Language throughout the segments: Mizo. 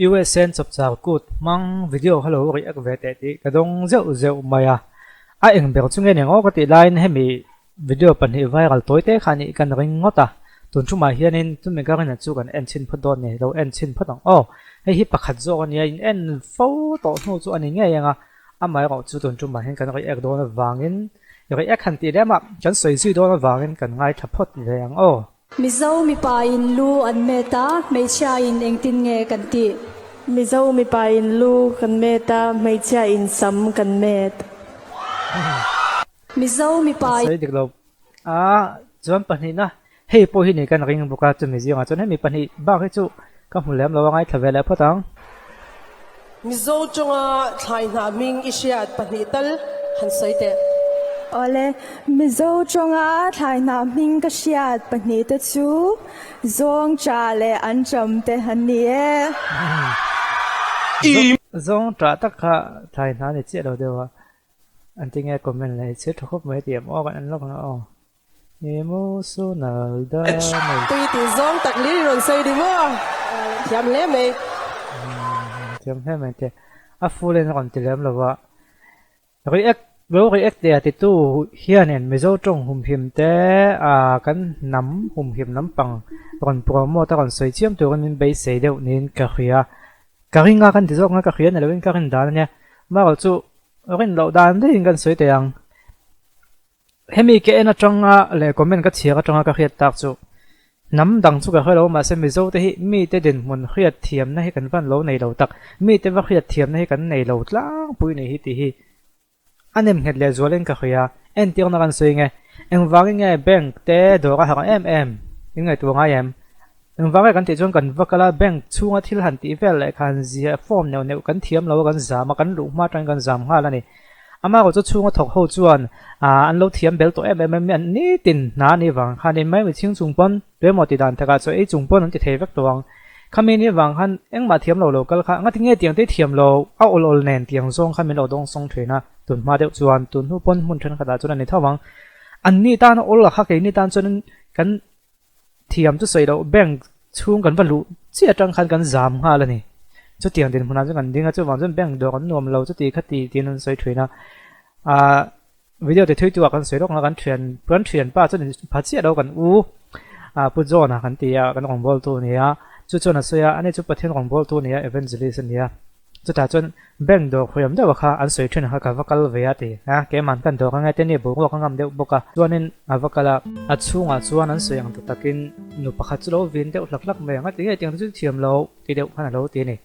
USN chawpchar kut hmang video kha lo react ve teh tih ka dawng zeuh zeuh mai a. A eng ber chu nge ni ang aw ka tih laiin hemi video pahnih viral tawi te kha nih kan ring ngawt a. Tun thumah hianin chumi ka rinna chu kan en chhin phawt dawn ni, lo en chhin phawt ang aw. Hei hi pakhat zawk a nia, in en fo tawh hnu chu a ni ngei ang a. Amaherawh chu tun thumah hian kan react dawn avangin react han tih lem a, kan sawi zui dawn avangin kan ngaithla phawt ve ang aw. Mizo mipa in lu an met a, hmeichhia in engtin nge kan tih? Mizo mipa in lu kan met a, hmeichhia in sam kan met. Mizo mipa Sawi dik lo a, chuan pahnihna hei pawh hi nei kan ring bawk a, chumi zingah chuan hemi pahnih bak hi chu ka hmu lem lo a, ngaithla ve leh phawt ang. Mizo tawnga thlai hnah hming i hriat pahnih tal han sawi teh. Awle, Mizo tawnga thlai hnah hming ka hriat pahnih te chu Zawng ṭah leh an ṭam te an ni e. Zawng ṭah tak kha thlai hnah ni chiah lo deuh a, an ti nge comment leh i chhir ṭha khawp mai tih em aw kan en lawk ang aw. Emotional damage. Tui tih zawng tak lir i rawn sawi ni maw? Thiam hle mai. Thiam hle mai te. A full in a rawn ti lem lo a. React lo react leh a titu hianin Mizo tawng humhim te ah kan hnam humhim lampang rawn promote a rawn sawi chiam turin min beisei deuh niin ka hria. Ka ring a kan ti zawk ang a ka hria ni loin ka rin dan a nia. Amaherawhchu chu rin loh dan daihin kan sawi thei ang. Hemi ka en atanga leh comment ka chhiar atanga ka hriat tak chu hnam dang chu ka hre lo mahse Mizo te hi mite dinhmun hriat thiamna hi kan van lo nei lo tak, mite va hriat thiamna hi kan nei lo tlangpui nei hi tih hi a nem nghet leh zualin ka hria. Entirna kan sawi nge engvangin nge bank te dawr a harh em em in ngaihtuah ngai em? Engvang nge kan tih chuan kan va kal a, bank chhunga thil han tih vel leh khan zia form neuh neuh kan thiam lo a kan zam a, kan luh hma atangin kan zam nghal a ni. Amah erawh chu chhunga thawk ho chuan an lo thiam bel tawh em em a, mi an nitin hna a nih vang khan in mai mihring chung pawn tuemaw ti dan takah chaw ei chung pawn an ti thei vek tawh ang. Khami nih vang khan engmah thiam lo lo kal kha ngati nge tiang te thiam lo a awl awl nen tiang zawng khan min lo dawng sawng thin a, tun hma deuh chuan tun hnu pawn hmun thenkhatah chuan a ni tho ang. An ni tan a awl a kha keini tan chuan kan Thiam chu sawi loh bank chhung kan va luh chiah atang khan kan zam nghal a ni. Chutiang dinhmunah chuan kan ding a, chuvang chuan bank dawr an nuam lo chuti kha ti tiin an sawi thin a. Ahh video ti thui tu ah kan sawi lawk ang a, kan thian kan thianpa chuan in pha chiah lo kan u ah Pu John-a kan ti a, kan rawngbawltu a ni a, chu chuan a sawi a, ani chu Pathian rawngbawltu a ni a, evangelist a ni a. Chutah chuan bank dawr khawiam deuh a kha an sawi thin a kha ka va kal ve a ti a, keimah kan dawr ange te ni boruak a ngam deuh bawk a, chuanin a va kal a, a chhungah chuan an sawi ang ta takin nu pakhat chu lo vin deuh hlak hlak mai ang a ti ngei tiang chu thiam lo ti deuh khan a lo ti a ni.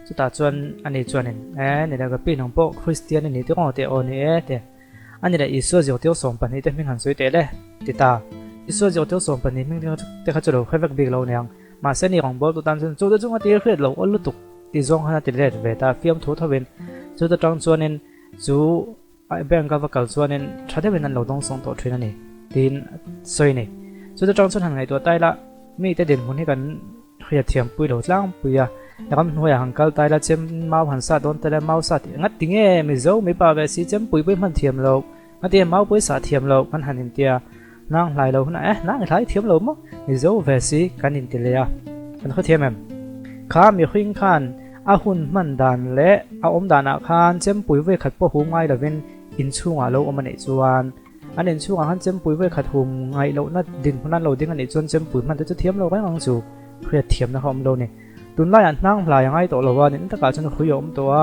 Chutah chuan ani chuanin e ni leh ka pi nang pawh Kristian i ni tih ngawt teh aw ni e ti a ni leh Isua zirtir 12 te hming han sawi teh le ti ta, Isua zirtir 12 hming te kha chu lo hre vek bik lo niang mahse ni rawngbawltu tan chuan chu te chunga tir hriat lo awl lutuk. Ti zawng khan a ti let ve ta, fiamthu thovin chuta tang chuanin chu bank a va kal chuanin tha deuhin an lo dawng sawng tawh thin a ni tiin sawi a ni. Chuta tang chuan han ngaihtuah tai la, mite dinhmun hi kan hriat thiam pui lo tlangpui a, ramhnuaiah han kal tai la, chem mau han sat dawn tel a, mau sat ngat ti nge Mizo mipa ve si chem pui pui hman thiam lo, ngat ti nge mau pui sah thiam lo kan han intia, nang hlai lo hunah eh nang i hlai thiam lo maw Mizo ve si kan inti leh a, kan khawthiam em? Kha mihring khan a hun hman dan leh a awm danah khan chempui vawi khat pawh hum ngai lovin inchhungah lo awm a nih chuan an inchhungah khan chempui vawi khat hum ngaih lohna dinhmun an lo ding a nih chuan chempui hman te chu thiam lo reng ang chu hriat thiamna kha awm lo ni. Tunlaiah hnang hlai a ngai tawh lo a, nihna takah chuan hui a awm tawh a,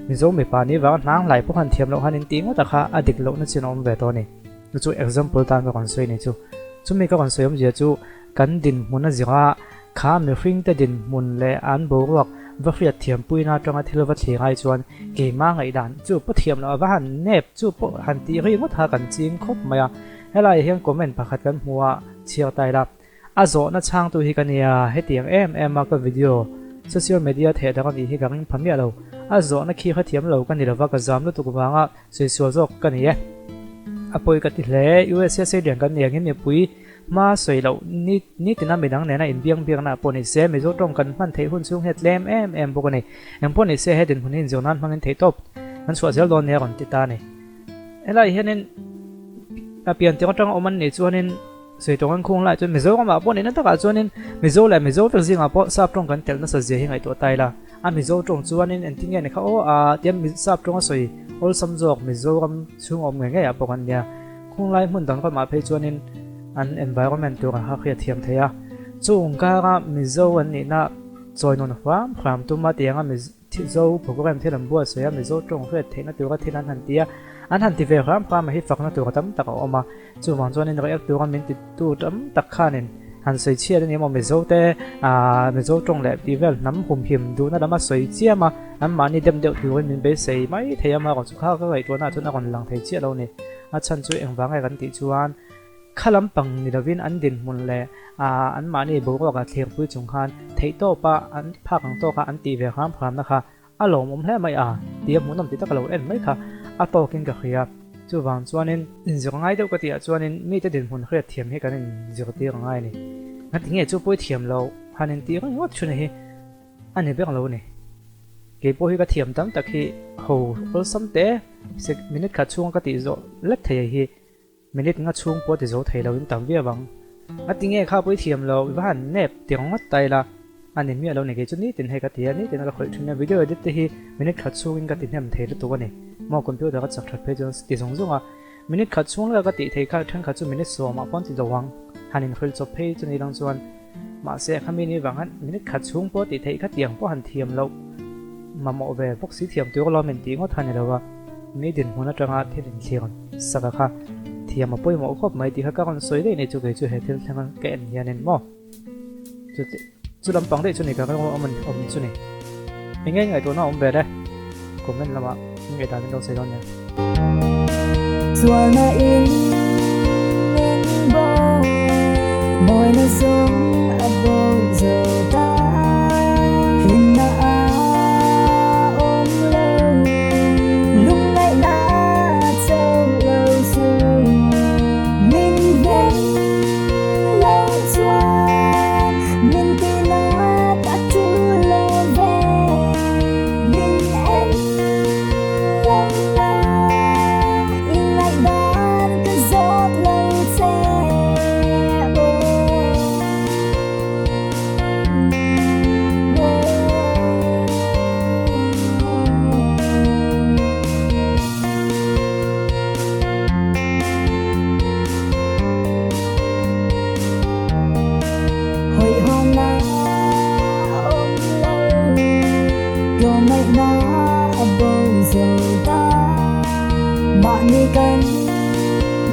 Mizo mipa nih vanga hnang hlai pawh khan thiam loh han intih ngawt a kha a dik lohna chin a awm ve tawh a ni. Chu chu example tan ka rawn sawi ni chu. Chumi ka rawn sawi awmzia chu kan dinhmun a zira kha mihringte dinhmun leh an boruak va hriat thiampuina atanga thil va thlir ai chuan keimah ngaihdan chu pawh thiam loh a va han nep chu pawh han tih ri ngawt kha kan ching khawp mai a. Helaiah hian comment pakhat kan hmu a, chhiar ta ila. A zawhna chhangtu hi ka nia, hetiang em em a ka video social media theh dang a nih hi ka ring pha miah lo. A zawhna khi hrethiam lo ka ni lova ka zam lutuk vanga sawi sual zawk ka ni e. A pawi ka ti hle, USA Stadium kan ni angin mipui hma sawi loh ni nitina midang nena inbiang biakna pawh ni se Mizo tawng kan hman theih hun chhung hi a tlem em em bawk a ni. Engpawh ni se he dinhmun hi inzir nan hmangin theihtawp kan chhuah zel dawn nia rawn ti ta a ni. Helai hianin a pian tir atanga awm an nih chuanin Sawi tawng an khung lai chuan Mizoramah pawh nihna takah chuanin Mizo leh Mizo vek zingah pawh sap tawng kan telh nasa zia hi ngaihtuah ta ila. A Mizo tawng chuanin engtin nge ni kha aw a tia Sap tawnga sawi awlsam zawk Mizoram chhung awm ngei ngei ah pawh kan nia. Khunglai hmun dang ramah phei chuanin an environment tur a hriat thiam thei a. Chung kara Mizo an nihna chawi nawn hram hram tuma tianga Mizo program thil an buatsawi a, Mizo tawng hriat theihna tura thil an han ti a, an han ti ve hram hram a hi fakna tur a tam tak a awm a. Chuvang chuanin react tura min titu tam tak khanin han sawi chhiat a ni emaw Mizo te aah Mizo tawng leh tih vel hnam humhim duhna lama sawi chiam a, anmahni dem deuh turin min beisei mai thei a, amaherawh chu kha ka ngaihtuahna ah chuan a rawn lang thei chiah lo a ni. A chhan chu engvang nge kan tih chuan kha lampang ni lovin an dinhmun leh aah anmahni boruak ah thlirpui chung khan theihtawpa an phak ang tawka an tih ve hram hramna kha A lawmawm hle mai a, tia hmuhnawm ti tak a lo en mai kha a tawkin ka hria. Chuvang chuanin inzir ngai deuh ka tihah chuanin mite dinhmun hriat thiam hi kan inzirtir ngai a ni. Ngati nge chu pawi thiam lo han intih reng ngawt chhun hi a ni ber lo a ni. Kei pawh hi ka thiam tam tak hi ho awlsam te minute khat chhunga ka tih zawh lek thei hi Minute nga chhung pawh ti zo thei lo in tam viau ang. A ti nge kha pawh i thiam lo, i va han nep ti rawng ngawt ta ila. A ni miah lo ni kei chu nitin hei ka ti a, nitin a ka khawih thin a, video edit te hi minute khat chhung in ka ti hnem thei lutuk a ni. Maw computer ka chak that phei chuan ti zung zung a, minute khat chhung leka ka tih thei kha thenkhat chu minute sawmah pawh an ti lo ang. Han inhrilh chawp phei chu ni lang chuan. Mahse khami ni vang han minute khat chhung pawh tih theih kha tiang pawh han thiam loh mamawh ve bawk si thiam tur alawm intih ngawt kha ni lo a, mi dinhmun atanga thil inthlir saka kha thiam a pawimawh khawp mai tih kha ka rawn sawi daih ni chu kei chu he thil thleng ka en hianin maw chu chu lampang daih chu ni ka rilru awm awm chu ni. Eng nge ngaihtuahna a awm ve le? Comment lamah ngaihdan in lo sawi dawn nia. Sualna in min bo, mawina zawng a bo zo ta. Hlimna a awm lo, lungngaihna cho lo su. Min hnem lo chuan min ti nat a tul lo ve. Min en lo la, i ngaihdan ka zawt lo che Hawihhawmna a awm lo, tlawmngaihna a bo zo ta. Mahni kan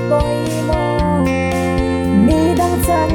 pawimawh, mi dang chan.